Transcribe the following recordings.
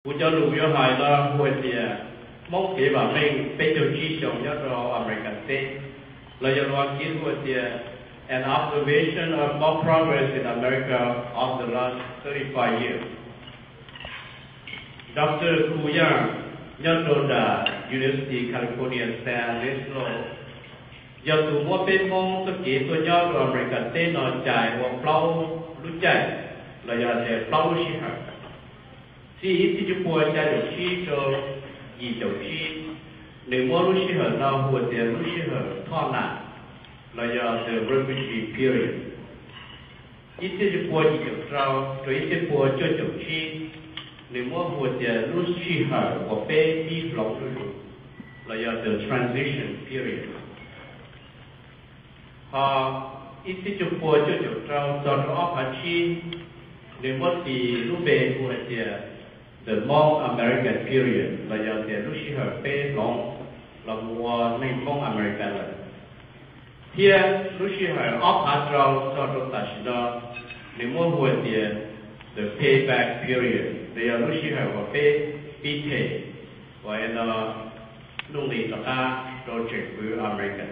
Kuv cov lus yuav hais no hu hais tias Hmoob kev vam meej peb caug tsib xyoo nyob rau American States, los yog lus Askiv hu hais tias An Observation of Hmong Progress in America of the Last Thirty-Five Years. Doctor Khu Yaj nyob rau nram University California San Diego yog tus muab peb Hmoob txoj kev tuaj nyob rau American teb no cais ua plaub lub caij, los yog tias plaub lub sij hawm. Txij ib txhiab cuaj pua xya caum tsib rau yim caum tsib, nws muab lub sij hawm no hu tias lub sij hawm thoj nam, los yog the refugee period. Ib txhiab cuaj pua yim caum rau rau ib txhiab cuaj pua cuaj caum tsib, nws muab hu tias lub sij hawm uas peb pib hloov zuj zus, los yog the transition period. Ho ib txhiab cuaj pua cuaj caum rau txog rau ob phav tsib, nws muab tis lub npe hu hais tias the Hmong American period, los yog tias lub sij hawm peb hloov los mus ua neeg Hmoob American lawm. Thiab lub sij hawm ob phav rau txog rau tam sim no, nws muab hu hais tias the payback period, los yog lub sij hawm uas peb pib them, uas no nuj nqis rov qab rau tseem kwv American.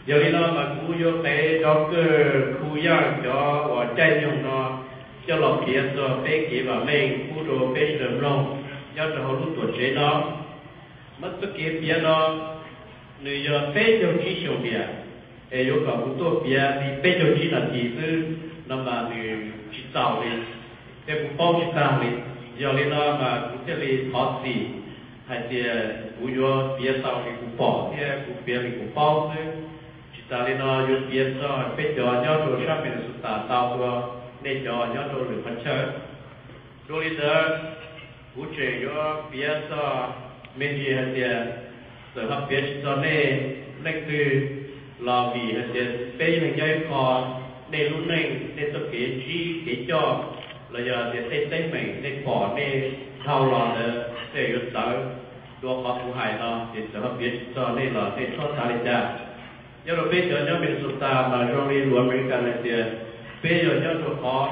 Yog li no mas kuv yuav qev Doctor Khu Yaj cov uas caij nyoog no coj los piav txog peb kev vam meej pub rau peb sawv daws mloog nyob rau hauv lub tuam tsev no. Mas txoj kev piav no nws yog peb caug tsib xyoo tiam, es yuav kom kuv tuaj piav li peb caug tsib nas this xwb no mas nws tsis txaus li, thiab kuv paub tsis tag li. Yog li no mas kuv thiaj li thov txim hais tias kuv yuav piav tau li kuv pom thiab kuv piav li kuv paub xwb. Tsis tas li no yuav piav txog peb cov nyob rau sab Minnesota tau dua nej cov nyob rau lwm qhov chaw. Dua li ntawd, kuv tseem yuav piav txog me ntsis hais tias txawm ho piav tsis txog nej leej twg los vim hais tias peb yeej nyob ib qho, nej lub neej, nej txoj kev ntsib kev coj, los yog tias tej teeb meem nej pom nej dhau los ntawd tej yuav txawv dua qhov kuv hais no, ces txawm ho piav tsis txog nej los nej txhob xav li cas. Nyob rau peb cov nyob Minnesota mas zoo li lus American hais tias peb yog nyob rau qhov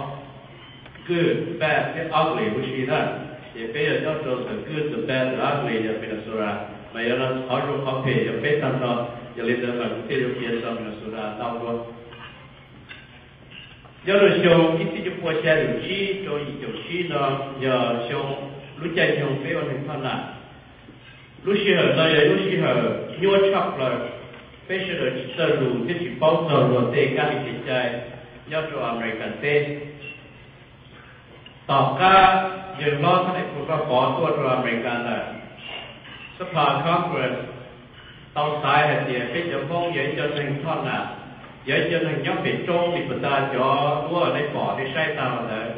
good, bad thiab ugly huv si na. Ces peb yog nyob rau the good, the bad, the ugly yog Minnesota, mas yog no qhov zoo qhov phem yog peb tag nrho. Yog li ntawd mas kuv thiaj yuav piav txog Minnesota tau dua. Nyob rau xyoo ib txhiab cuaj pua xya caum tsib rau yim caum tsib no yog xyoo lub caij nyoog peb ua neeg thoj nam. Lub sij hawm no yog lub sij hawm nyuaj tshaj plaws, peb sawv daws tsis txawj lus thiab tsis paub txog luag tej kab li kev cai nyob rau American teb. Tom qab yawg hlob Thaj Nais Phoo Vaj Pov tuaj rau America ntawm Xab Phas Congress tau xaiv hais tias peb cov Hmoob yog ib co neeg thoj nam, yog ib co neeg nyob pem roob li puas tas cov duab nej pom nej saib tag los ntawd,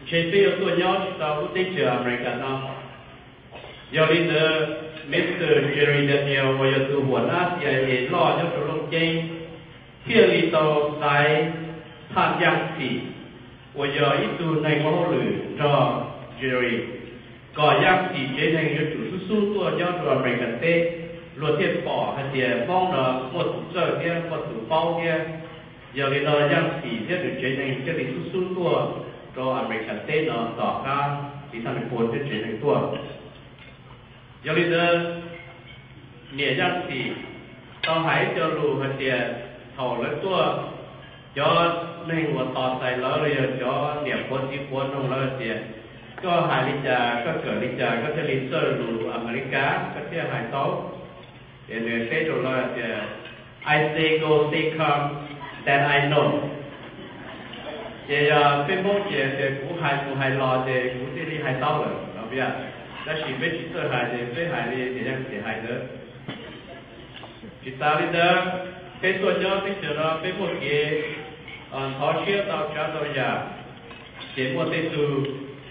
ntshe peb yuav tuaj nyob tsis tau lub teb chaws America no. Yog li ntawd, Mr. Jerry Daniel uas yog tus huam nab C I A loj nyob rau Looj Ceeb thiaj li tau xaiv Thaj Yaj Xim uas yog ib tug neeg ua hauj lwm nrog Jerry, kom Yaj Xim tsev neeg yuav tsum xub xub tuaj nyob rau American teb, luag thiaj pom hais tias Hmoob no muaj tus txawj thiab muaj tus paub thiab. Yog li no Yaj Xim thiab nws tsev neeg thiaj li xub xub tuaj rau American teb no tom qab txiv Thaj Nais Phoo thiab tsev neeg tuaj. Yog li ntawd, niam Yaj Xim tau hais ib co lus hais tias thaum lawv tuaj, cov neeg uas tos txais lawv los yog cov niam qhuav txiv qhuav nug lawv hais tias, koj hais li cas, koj kawm li cas koj thiaj li txawj lus Amelikas koj thiaj hais tau? Ces nws teb rau lawv hais tias, I say go, say come, then I know. Ces yog peb Hmoob ces tias kuv hais mus hais los ces kuv thiaj li hais tau lawm no, tab sis peb tsis txawj hais ces peb hais li niam Yaj Xim hais ntawd. Tsis tas li ntawd, peb tuaj nyob teb chaws no peb muaj kev ntxhov siab tau tsav tau yam, ces muaj tej tug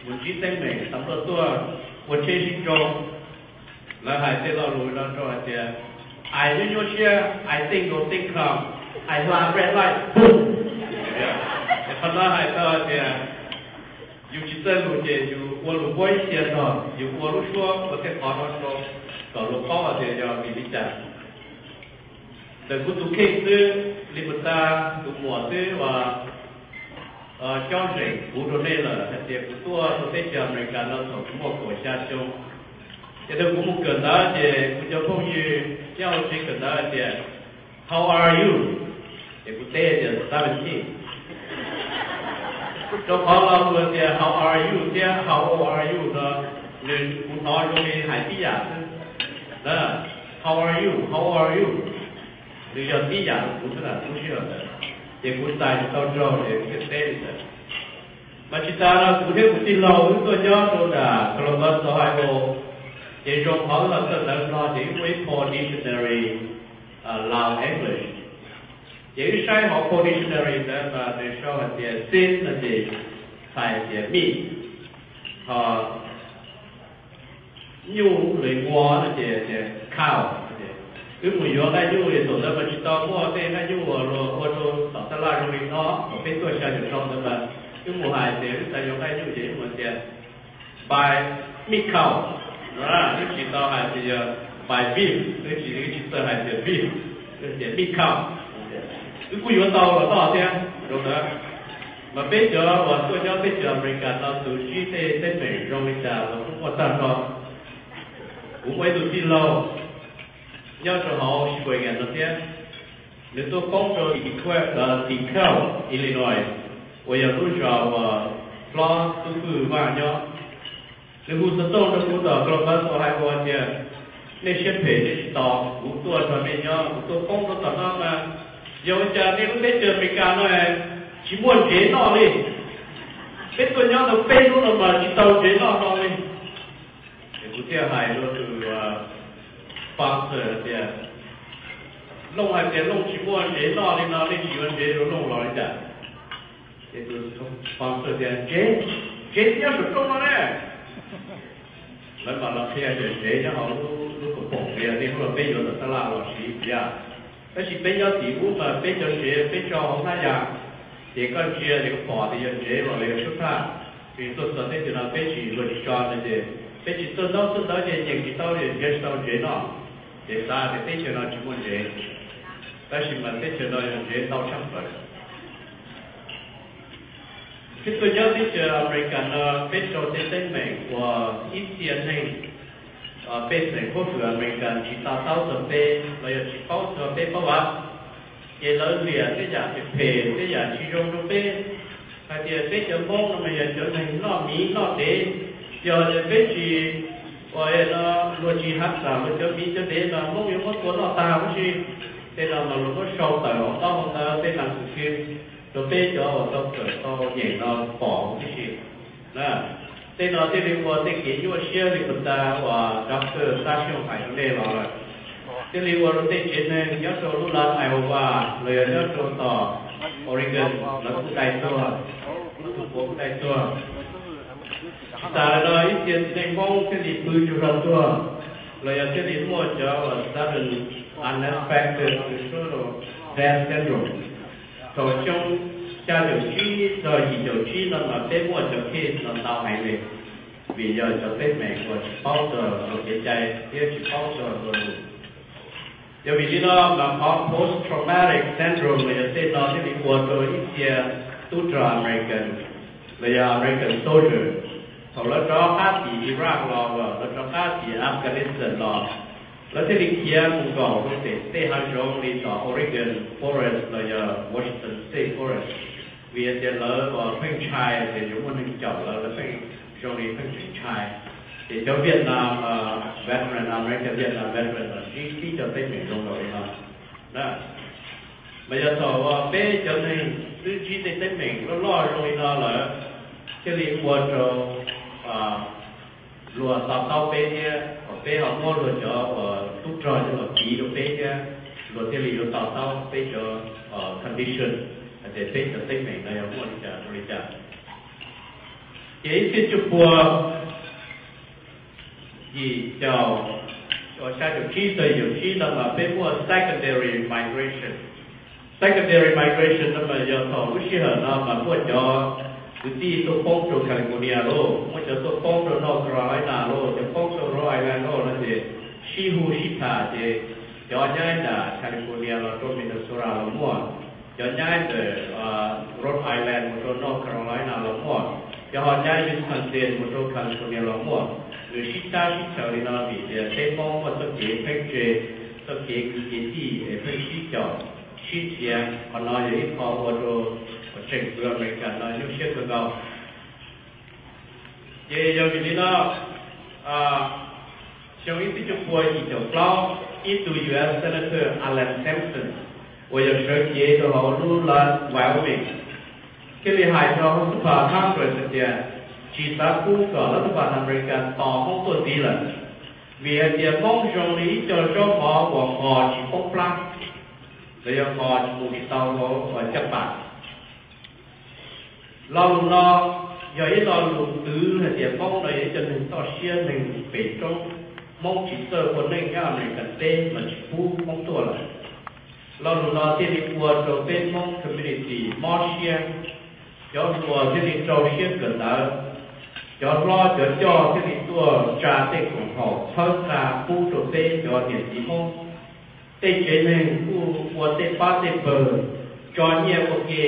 mus ntsib teeb meem xam luaj tuaj ua tsheb sib nroo. Lawv hais tej lo lus no rau hais tias, I nyuaj nyuaj siab, I think go think come, I hla red light, boom. Es qhov no hais tau hais tias yus tsis txawj lus ces yus ua lus npuab ib txhia nrog, yus ua lub suab ua tej qhov no rau kom luag paub hais tias yog vim li cas. Ntawm kuv tus kheej xwb, li puas tas tus muam xwb uas cob zeem kuv rau nej lawm hais tias kuv tuaj rau teb chaws Amelikas no thaum kuv muaj kaum xya xyoo. Ces thaum kuv mus kawm ntawv ces kuv cov phooj ywg nyob hauv tsev kawm ntawv hais tias, How are you? Ces kuv teb tias, Seventeen. Rau qhov lo lus tias How are you thiab How old are you no, nws kuv hnov zoo li hais tib yam xwb. How are you? How old are you? Nws yog tib yam rau kuv xwb lub sij hawm ntawd, ces kuv xav tsis tau raug ces kuv thiaj teb li ntawd. Mas tsis tas no kuv thiab kuv tij laug wb tuaj nyob rau nram Columbus, Ohio, ces zoo qhov wb los txawj ntawv Nplog ces wb muaj ib phau dictionary Lao English. Ces wb saib hauv phau dictionary ntawd mas nws sau hais tias since no ces txhais hais tias meat, ho nyuj los ua no ces tias cow. Wb mus yuav nqaij nyuj li thaum ntawd mas tsis tau muaj tej nqaij nyuj uas luag ua rau tom taj laj zoo li no, thaum peb tuaj xya caum rau ntawd mas wb mus hais tias wb xav yuav nqaij nyuj ces wb mus tias buy meat cow, wb tsis tau hais tias yog buy beef, wb tsis, wb tsis txawj hais tias beef, wb tias meat cow. Wb kuj yuav tau los noj thiab rau ntawd. Mas peb cov uas tuaj nyob teb chaws Amelikas no tus ntsib tej teeb meem zoo li cas los kuj muaj tag nrho. Kuv muaj ib tug tij laug nyob rau hauv Sheboygan no thiab, nws tuaj poob rau DeKalb, Illinois, uas yog lub zos uas hlob Tub Fwj Vaj nyob. Nws hu xov tooj rau kuv tom Columbus, Ohio tias, nej siab phem nej tsis tos kuv tuaj nrog nej nyob, kuv tuaj poob rau tom no mas yog ua cas nej lub teb chaws Amelikas no tsis muaj ntsev noj li. Peb tuaj nyob tau peb hnub no mas tsis tau ntsev noj no li. Ces kuv thiaj hais rau tus sponsor tias, Looj hais tias Looj tsis muaj ntsev noj li no, nej tsis yuav ntsev rau Looj los li cas? Ces tus sponsor tias, Ntsev, ntsev nyob saum rooj no ne. Lawv mam los qhia tias ntsev nyob hauv lub, lub kaum poom li, nej hnub no peb yuav tom taj laj los siv tiag. Tab sis peb nyob tim ub mas peb cov ntsev peb tso hauv hnab yas, ces koj ntsia ces koj pom tias yog ntsev los lawv yuav sub thaj. Tsis tuaj txog teb chaws no peb tsis, luag tsis tso no ces peb tsis txawj ntaub txawj ntawv ces nyeem tsis tau, nrhiav tsis tau ntsev noj, ces xav tias teb chaws no tsis muaj ntsev. Tab sis mas teb chaws no yog ntsev ntau tshaj plaws. Peb tuaj nyob teb chaws Amelikas no peb raug tej teeb meem uas ib txhia neeg pej xeem huab hwm Amelikas tsis to taub txog peb los yog tsis paub txog peb paub vav, ces lawv liam tej yam phem phem, tej yam tsis zoo rau peb, hais tias peb cov Hmoob no mas yog cov neeg noj miv noj dev, yog tias peb tsis, uas no, luag tsis hav xam luag cov miv cov dev no Hmoob yuav muab tua noj tag huv si. Tej no mas luag muab sau tawm hauv ntaub hauv ntawv tej nas xwm xwb rau peb cov uas tau kawm tau nyeem no pom huv tib si. Tej no thiaj li ua tej kev nyuaj siab li puag ta uas Doctor Xab Xyooj hais rau nej los lawm. Thiaj li ua rau tej tsev neeg nyob rau lub lav Iowa los yog nyob rau tom Oregon lawv kuj dai tuag, lub tuam puav kuj dai tuag. Tsis tas li no ib txhia txiv neej Hmoob thiaj li pw tsaug zog tuag, los yog thiaj li muaj cov uas sudden unexpected death syndrome. Thaum xyoo xya caum tsib txog yim caum tsib no mas peb muaj cov case no ntau heev li, vim yog cov teeb meem uas tsis paub txog luag kev cai thiab tsis paub txog luag lus. Yog vim li no mas qhov post traumatic syndrome los yog tej no thiaj li ua rau ib txhia tub rog American los yog American soldier, thaum lawv rov qab tim Iraq los, lawv rov qab tim Afghanistan los, lawv thiaj li khiav mus nkaum rau pem tej hav zoov li tom Oregon forest los yog Washington State forest, vim tias lawv pheej ntshai tias yuav muaj neeg caum lawv, lawv pheej zoo li pheej tseem ntshai. Ces cov Vietnam veteran, American Vietnam veteran los ntsib tib cov teeb meem zoo nkaus li no. Mas yog thaum uas peb cov neeg twb ntsib tej teeb meem loj loj zoo li no lawm, thiaj li ua rau luag to taub peb thiab, thaum peb ho muab luag cov uas tub rog coj los piv rau peb thiab, luag thiaj li yuav to taub peb cov condition, hais tias peb cov teeb meem no yog muaj li cas rau li cas. Ces ib txhiab cuaj pua yim caum, xya caum tsib txog yim caum tsib no mas peb muaj secondary migration. Secondary migration no mas yog thaum lub sij hawm no mas muaj cov kwv tij tuaj poob rau California lauj, muaj cov tuaj poob rau North Carolina lauj, cov poob rau Rhode Island lauj no ces sib hu sib tham ces cov nyob nram California los rau Minnesota los muaj. Cov nyaib ntawm Rhode Island mus rau North Carolina los muaj, cov ho nyaib Wisconsin mus rau California los muaj. Nws sib tab sib chaws li no vim tias peb Hmoob muaj txoj kev pheej tseg, txoj kev kwv kev tij es pheej sib caum sib nrhiav. Qhov no yog ib qho ua rau tseem kwv America no nyuaj siab kawg nkaus. Ces yog vim li no, xyoo ib txhiab cuaj pua yim caum plaub, ib tug U S Senator Alan Sampson uas yog sawv cev rau hauv lub Wyoming thiaj li hais rau Huab Tus Pas Congress hais tias tsis xav pub kom Huab Tus Pas America tos Hmoob tuaj ntxiv lawm, vim hais tias Hmoob zoo li ib co zaub mov uas nqos tsis poob plab, los yog nqos tsis mus tsis tau hauv caj pas. Lo lus no yog ib lo lus twv hais tias Hmoob no yog ib co neeg toj siab neeg pem roob, Hmoob tsis txawj ua neej nyob Amelikas teb mas tsis pub Hmoob tuaj lawm. Lo lus no thiaj li ua rau peb Hmoob community mob siab, cov hluas thiaj li rau siab kawm ntawv, cov hlob cov coj thiaj li tuaj tsa tej koom haum txhawb nqa pub rau peb cov niam txiv Hmoob. Tej tsev neeg kuj ua tej pab tej pawg, tso nyiaj ua ke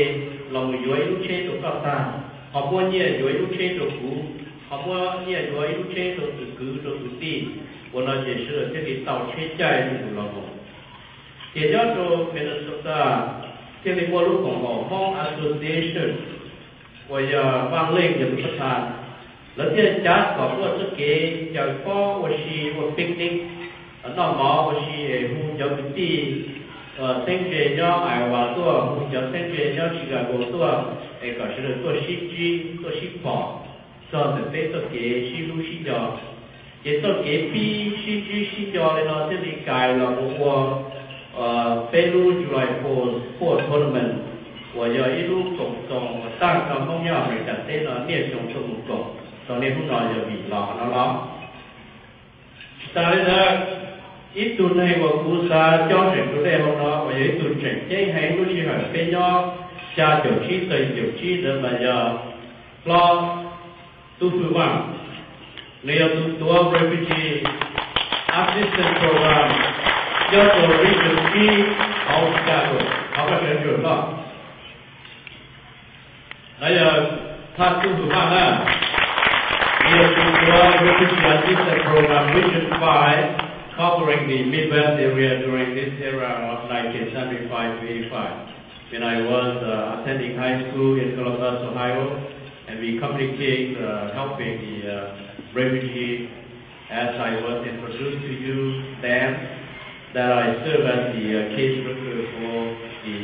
los mus yuav ib lub tsheb rau koj tag, ho muab nyiaj yuav ib lub tsheb rau kuv, ho muab nyiaj yuav ib lub tsheb rau tus kwv rau tus tij. Ua no ces sawv daws thiaj li tau tsheb caij mus los mus. Ces nyob rau Minnesota thiaj li muaj lub koom haum Hmoob Association uas yog Vaj Leej yog tus pab tha, lawv thiaj cav kom muaj txoj kev ncaws pob ua si ua picnic. Noj mov ua si es hu cov kwv tij xeeb ze nyob Iowa tuaj, hu cov xeeb ze nyob Chicago tuaj, es kom sawv daws tuaj sib ntsib tuaj sib pom txog ntawm peb txoj kev sib hlub sib nco. Ces txoj kev pib sib ntsib sib nco li no thiaj li kais los mus ua peb lub July Fourth Sport Tournament uas yog ib lub koom txoos uas tag nrho Hmoob nyob Amelikas teb no niaj xyoo tuaj mus koom, txog niaj hnub no yog vim los no los. Tsis tas li ntawd, ib tug neeg uas kuv xav cob zeem rau nej hauv no uas yog ib tug tseem ceeb heev lub sij hawm peb nyob xya caum tsib txog caum tsib ntawd mas yog hlob Tub Hwj Vaj. Nws yog tus tuav Refugee Assistance Program nyob rau Region tsib hauv Chicago, thov koj sawv tsuag hlob. Nov yog thaj Tub Hwj Vaj na. Nws yog tus tuav Refugee Assistance Program Region five, covering the Midwest area during this era of nineteen seventy-five to eighty-five, when I was uh, attending high school in Columbus, Ohio, and we communicate uh, helping the uh, refugee as I was introduced to you then, that I serve as the uh, case worker for the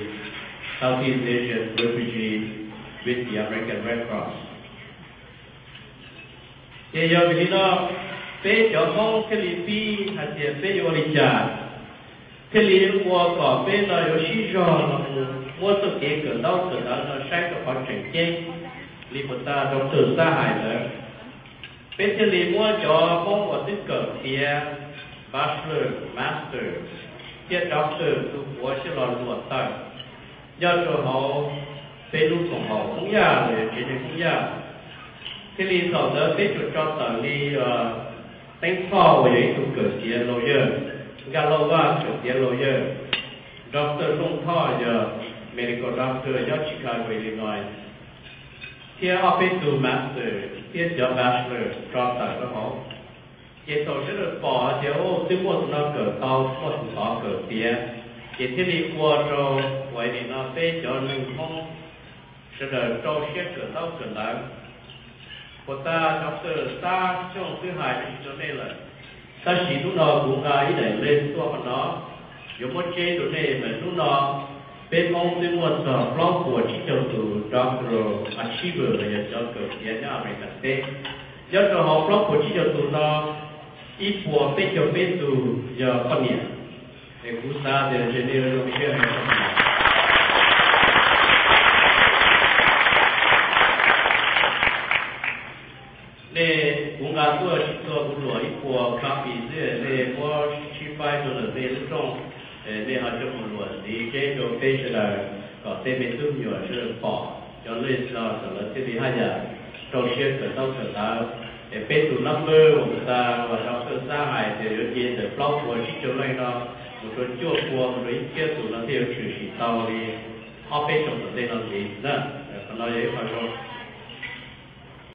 Southeast Asian refugee with the American Red Cross. Ces yog vim li no, peb cov Hmoob thiaj li pib hais tias peb yuav ua li cas thiaj li ua kom peb no yuav sib zog los mus muab txoj kev kawm ntaub kawm ntawv no saib rau qhov tseem ceeb li puas tas rau txawm xab hais ntawd. Peb thiaj li muab cov Hmoob uas twb kawm tiav bachelor, master thiab doctor tus puav coj los luam tawm nyob rau hauv peb lub koom haum Hmoob Yaj los yog tsev neeg Hmoob Yaj. Thiaj li thaum ntawd peb tsuas tso tawm li Teeb Thoj uas yog ib tug kawm tiav lawyer, Nkaj Lauj Vaj kawm tiav lawyer, Doctor Looj Thoj yog medical doctor nyob Chicago, Illinois, thiab ob peb tug master thiab cov bachelor tso tawm rau hauv. Ces thaum sawv daws pom hais tias twb muaj tus no kawm tau, muaj tus tod kawm tiav, ces thiaj li ua rau uas nim no peb cov neeg Hmoob sawv daws rau siab kawm ntaub kawm ntawv. Puas tas cov kawm xab xyooj twb hais me ntsis rau nej lawm, tab sis hnub no kuv nqa ib daim list tuaj qhov no yuav muab tseb rau nej mas hnub no peb Hmoob twb muaj txog plaub puas tsib caug tus doctoral achiever los yog cov kawm tiav nyob Amelikas teb. Nyob rau hauv plaub puas tsib caug tus no, ib puas peb caug peb tus yog poj niam. Es kuv xav tias ntshe nej yuav zoo siab heev. Nej, kuv nqa tuaj tsis txog kuv luam ib puas copy xwb, nej muab sib faib rau ntawm nej lub rooj, nej ho coj mus luam ntxiv tseb rau peb sawv daws kom tej me tub me nyuam sawv daws pom cov list no kom lawv thiaj li haj yam rau siab kawm ntaub kawm ntawv. Es peb tus number uas kuv tas uas doctor xab hais tias yuav cia ntawm plaub puas tsib caug leej no mus rau cuaj pua mus rau ib txhiab tus no thiaj yuav tshwm sim tau li. ob peb xyoos tom ntej no ntxiv na. Qhov no yog ib qho zoo.